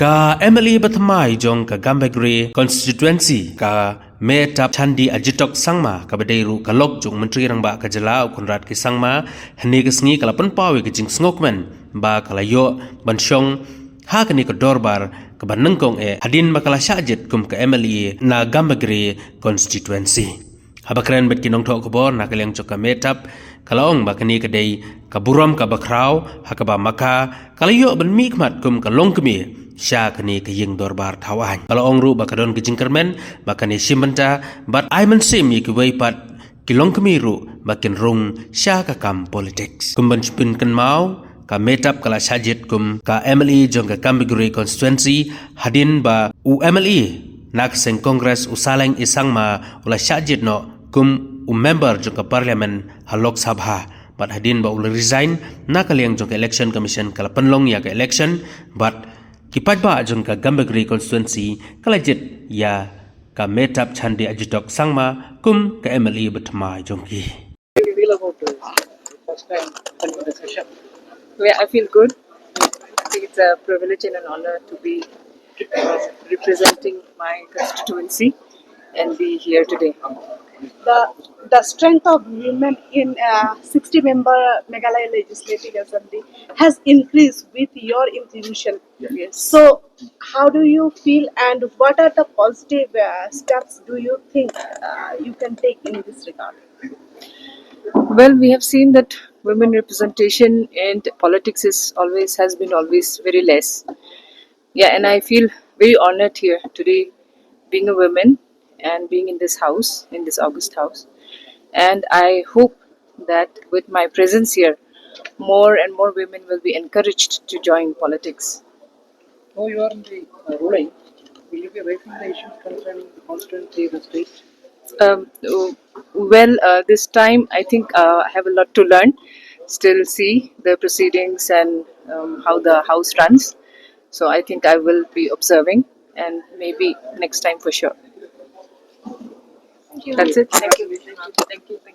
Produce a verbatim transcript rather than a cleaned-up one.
Ka M L A bathymmai jong ka Gambegre constituency, ka Metap Chandi Ajitok Sangma, kaba dei ruh ka lok jong Myntri Rangbah ka jylla u Conrad K Sangma, hynne ka sngi ka la pynpaw ïa ka jingsngewkmen ba ka la ïoh ban shong ha kane ka dorbar kaba nyngkong eh hadien ba ka la shah jied kum ka M L A na Gambegre constituency. Haba kren bad ki nongthoh khubor na ka liang jong ka Metap, ka la ong ba kane ka dei ka burom kaba khraw ha kaba ma ka ka la ïoh ban mihkhmat kum ka longkmie sha kane ka ïing dorbar thaw aiñ. Ka la ong ruh ba ka don ka jingkyrmen ba kane shim bynta bad ai mynsiem ïa kiwei pat ki longkmie ruh ba kin rung sha ka kam politics. Kum ban shu pynkynmaw, ka Metap ka la shah jied kum ka M L A jong ka Gambegre constituency hadien ba u M L A na ka seng Congress u Saleng A Sangma u la shah jied noh kum u member jong ka Parliament ha Lok Sabha. Bad hadien ba u la resign na ka liang jong ka Election Commission, ka la pynlong ïa ka election bad ki paidbah jong ka Gambegre constituency ka la jied ïa ka Metap Chandi Ajitok Sangma kum ka M L A bathymmai jong ki. How do you feel about the first time conversation? Well, I feel good. I think it's a privilege and an honor to be uh, representing my constituency and be here today. The, the strength of women in uh, sixty member Meghalaya Legislative Assembly has increased with your inclusion. Yes. So, how do you feel and what are the positive uh, steps do you think uh, you can take in this regard? Well, we have seen that women representation in politics is always, has been always very less. Yeah, and I feel very honored here today, being a woman and being in this house, in this August house. And I hope that with my presence here, more and more women will be encouraged to join politics. Though you are in the uh, ruling, will you be raising the issues concerning the constituency, the state? Um, w- well, uh, this time I think uh, I have a lot to learn. Still see the proceedings and um, how the house runs. So I think I will be observing and maybe next time for sure. Thank you. That's it. Thank you. Thank you. Thank you.